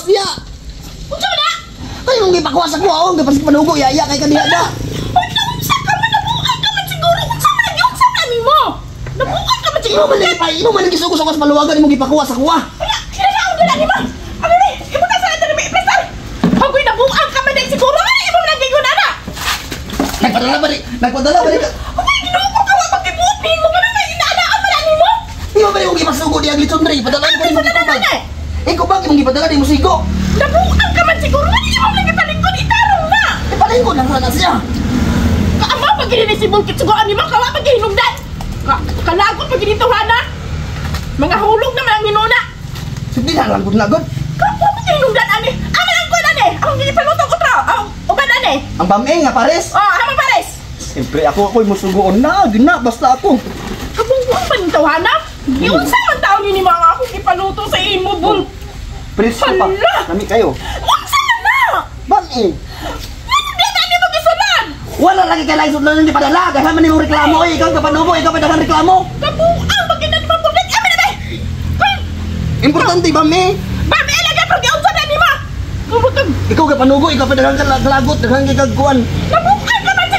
gawas niya. Unsa man na? Ay, mong gipakuha sa kuha, oh, gipas panugo, yaya kay kaniya da. Unsa ka man, nabuang ka man siguro. Unsa man lagi, unsa man nimo? Nabuang ka man siguro. Imo man lagi, imo man lagi sugo sa kuha sa paluwagan, imong gipakuha sa kuha. Wala, kinalaon dala nimo. Abi, imo ta sa dala may iplastar. Hagoy, nabuang ka man dahil siguro. Ay, imo man lagi ana. Nagpadala ba ni? Nagpadala ba ni? Uy, Ginoo ko, kawa pagkibuot nimo ka na inaanaan man nimo. Imo ba imong gipasugo diya ang litson dre? Padala ko nimo gikubag. Ikaw ba imong gipadala nimo sigo? Nabuang ka man siguro. Ay, imo lagi palingkod itarong na. Ipalingkod lang sana siya. Kaama pag gini si Bulkit sugoan nimo, kawa pag hinungdan. Kalagot pag ginito hana. Mga hulog naman ang hinuna. Sige na lang gud lagod. Kawa pag hinungdan ani. Ama lang ko ani. Ang gipalutong utro. Ang uban ani. Ang bameng nga pares. Oh, hama pares. Siyempre ako ako'y musugoon na, gina basta ako. Kabungguan pa ning tawhana. Giunsa man taon ni mga ako gipaluto sa imo bul. Presko pa. Hala! Nami kayo. Unsa man na? Bameng. Ano di na nimo gisulan? Wala lagi kay lain sudlan ni padala. Daghan man nimong reklamo oy, ikaw kapanubo, ikaw pa daghan reklamo. Kabuang pag gina nimo Bulkit. Ami na be. Importante bameng. Bameng lagi pero giunsa na nimo? Kumutag Ikaw kapanugo, ikaw pa daghan kalagot, daghan kay kagkuan. Nabuang ka man sa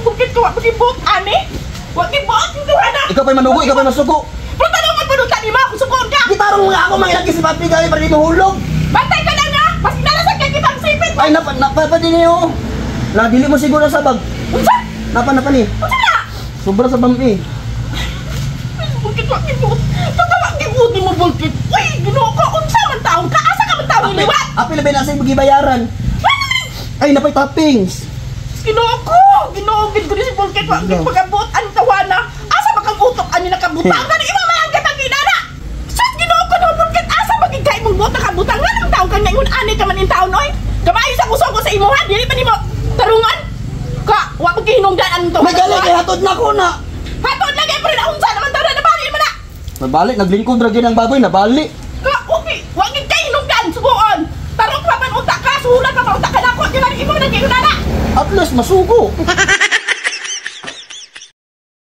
Bukit ko, wag gibuot ani. Wag gibuot yung tuwa na. Ikaw pa manugo, ikaw pa masuko. Pero tanong mo panuta ni ma, kung sukoon ka. Gitarong nga ako mga ilagi si papi gani para di mahulog. Bantay ka lang ha. Mas nalasan kay kitang sipit. Ay napa napa pa din niyo. La dili mo siguro sa bag. Unsa? Napa napa ni. Unsa na? Sobra sa bambi. Bukit wag gibuot. Baka wag gibuot ni mo Bulkit. Uy, Ginoo ko, unsa man taon ka? Asa ka man taon liwat? Apil ba na sa gibayaran? Ay napay toppings. Ginoo ko, Ginoo gid ko ni si Bulkit wag gid pagabot ang tawana. Asa ba kang utok ani nakabutang? Ngano imo man ang gatang ginana? Sus, Ginoo ko no Bulkit, asa ba gid kay imong buot nakabutang? Nganong taon kang ngayon ani ka man in taon oy? Kamayo sa kusog ko sa imuha, dili pa nimo tarungan. Ka, wa ko gihinungdan ang taon. May gali kay hatod na ko na. Hatod lagi pero naunsa naman taon na nabali man na. Nabali naglingkod ra gyud ang baboy nabali. Ka, okay, wa gid kay hinungdan sugoon. Tarong pa man unta ka, suhulan pa man unta ka nako, gyud imo nang giunana. At least masugo.